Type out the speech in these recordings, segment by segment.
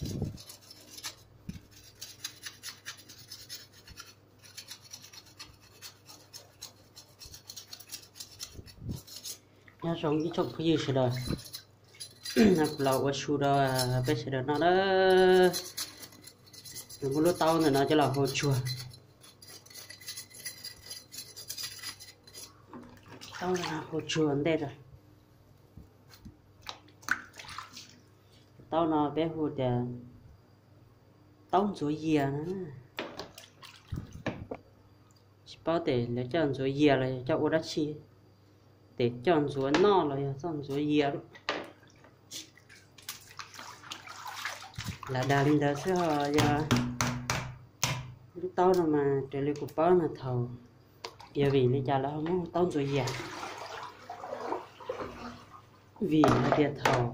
Nyob zoo ib tsoom phooj ywg sawv daws, no kuv los ua su rau peb sawv daws noj na. Nws muab lub taub ntawm no coj los hau tsuag. Taub no hau tsuag ntej rau. Taub no peb hu tias taub ntxuav yias na. Tsis paub tes lawv coj ntxuav yias los yog coj ua dab tsi, tes coj ntxuav noj los yog coj ntxuav yias. Lam dag li ntawd xwb ho yog lub taub no mas raws li kuv paub no thaum, yog vim li cas lawv ho muab taub ntxuav yias, vim hais tias thaum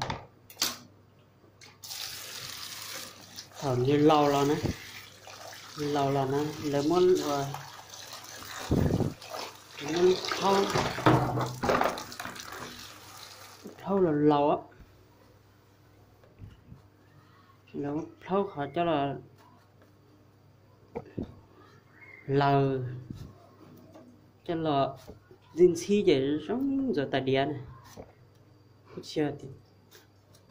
thaum nws laus los na, laus los na lawv muab, muab plaub, plaub los laus, lawv plaub qhov coj los laws, coj los ntxhib ntxhib ces zoo ntxuav tais diav na. Kuj tsis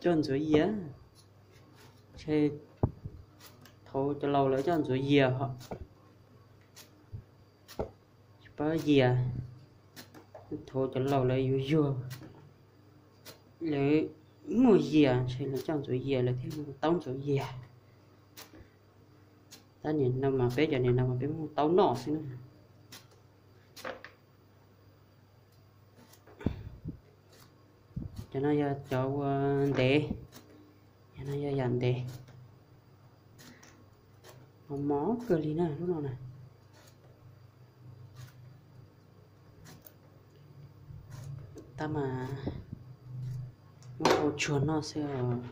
coj ntxuav yias, thaum cov laus lawv coj ntxuav yias ho tsis paub yias. Thaum cov laus lawv yuag yuag, lawv muaj yias ntshe lawv coj ntxuav yias lawv thiaj muaj taub ntxuav yias. Tab nim no mas peb cov nim no mas peb muaj taub noj xwb na. Cov no yog cov ua ntev, cov no yog yam ntev, mos mos kawg li na lub no na. Tab mas muab hau tsuag noj xwb os.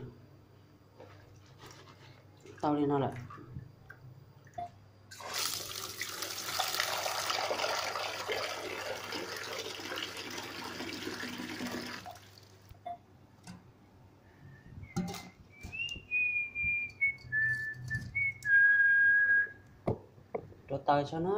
Tau li no lawm. Rau taws tso na.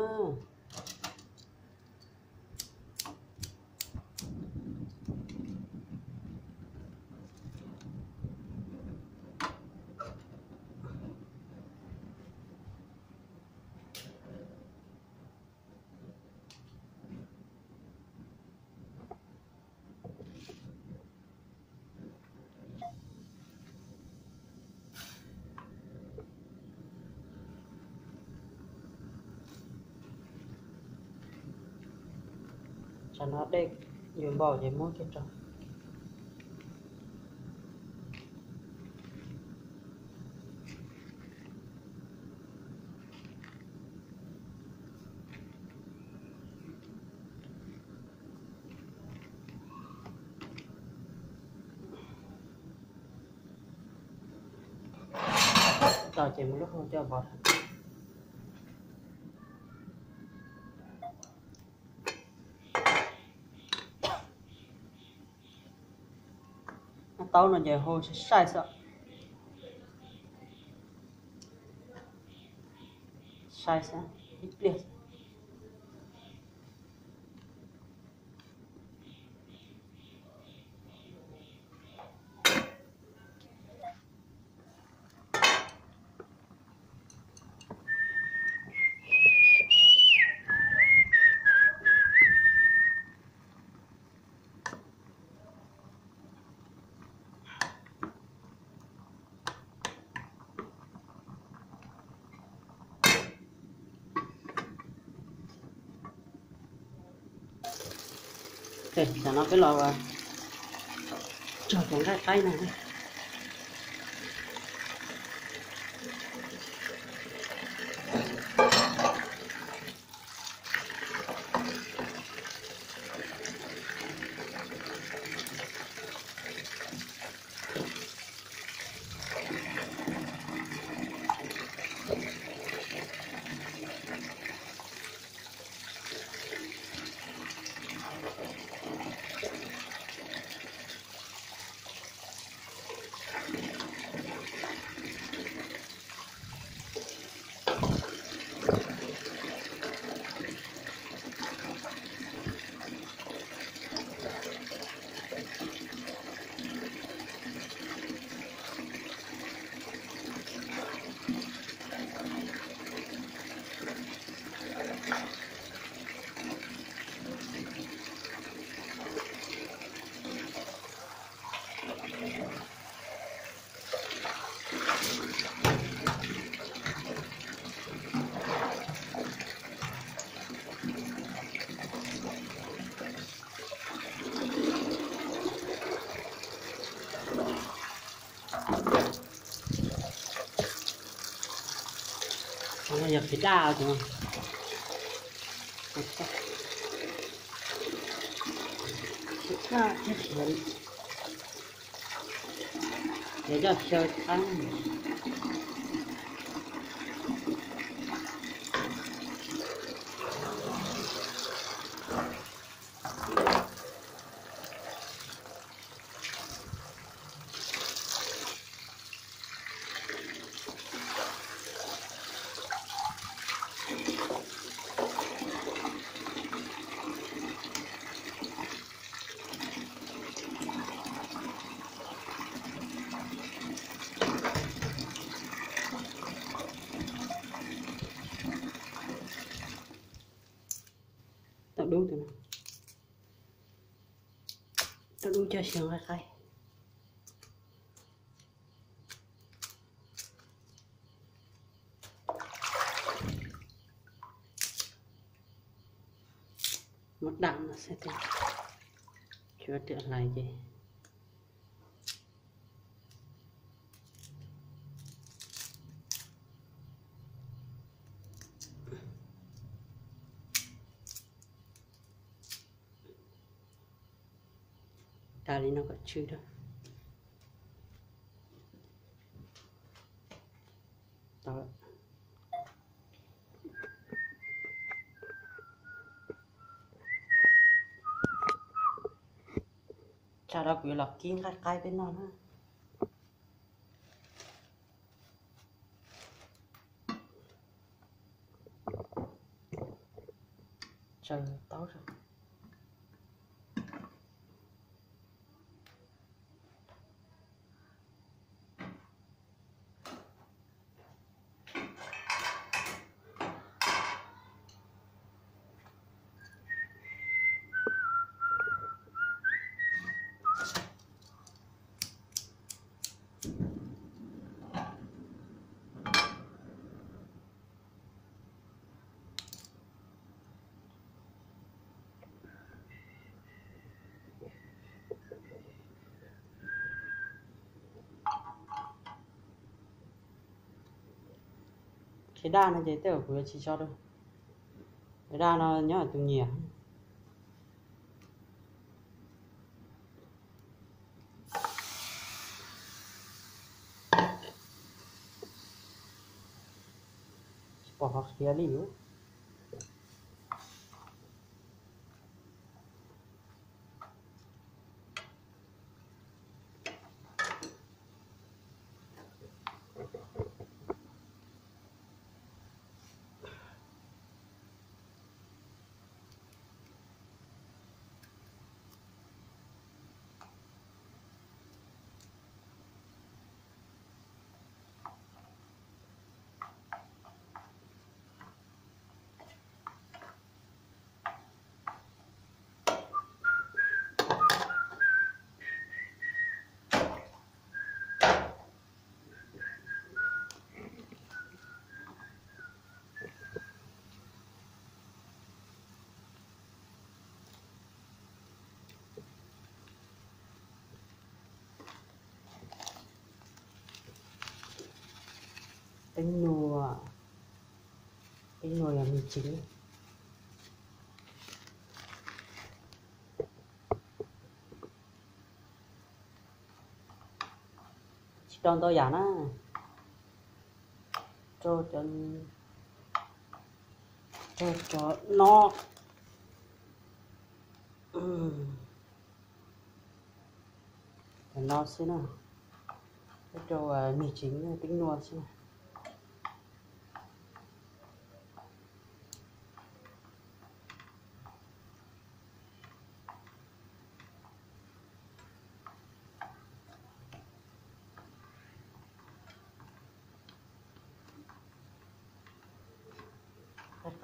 Tsam no dej yuav npaum ces muab kiag tso. Tau ces muab lub hau coj pov. Taub no ces hau sai xwb, sai xwb, ib pliag. Tam no peb los tso cov nqaij qaib no. Yog qhiav daj os. Qhiav daj thiab qhiav, qhiav coj xyaw qab. Tau dub, tau dub coj xyaw qaib qaib. Muab dam no xwb, tsis ua riam hlais ces. Tag li no kom tsw rau. Tau lawm. Tsam no kuv yuav los kib nqaij qaib peb noj na. Tsaws taub rau. Qhiav daj no ces tej zaum kuv yuav tsis tso rau. Qhiav daj no nyob tus nyiam. Tsis pom qhov qhiav li. Teeb nua, teeb nua yog me ntsis. Tsis rau ntau yam na, rau cov, rau cov no, cov no xwb na, rau me ntsis teeb nua xwb na.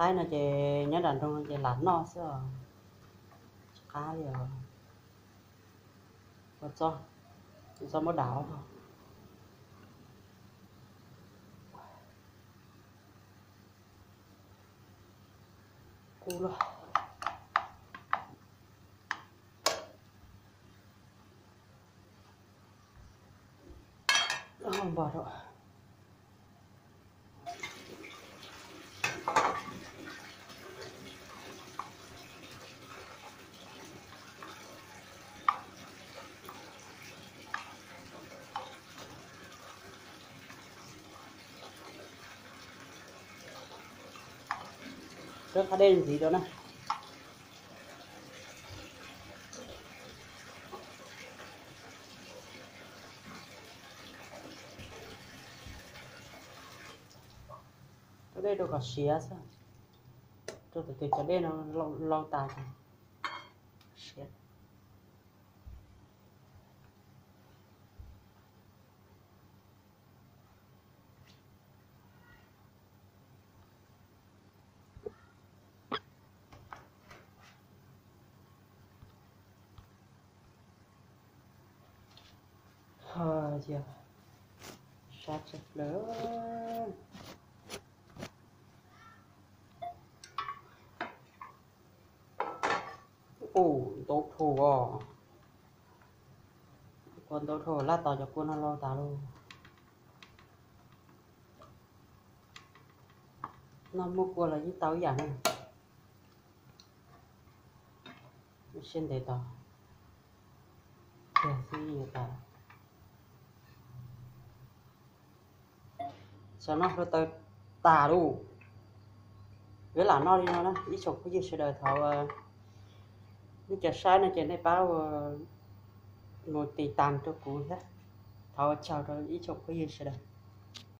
Qaib no ces nyob nram nroog no ces lam noj xwb os, tsis qab li os. Ua txob, ua txob muab dam. Kub loj. Npog rau. Rau qab dej ntxiv rau na. Rau dej rau kom siav xwb, rau tus twg cov dej no lau tas siav. Yog sab tshaj plaws. Ub, ntau dhau os. Kua ntau dhau, laj tos cov kua no lau tas lauj. Noj muaj kua los yeej tau ib yam na. Siab ntev tos, tiag xwb tas. Xyov no hluav taws tas lauj. Peb lam noj li no na ib tsoom phooj ywg sawv daws, thov nej cov saib no ces nej pab mus tiv tas rau kuv thiab. Thov ua tsaug rau ib tsoom phooj ywg sawv daws.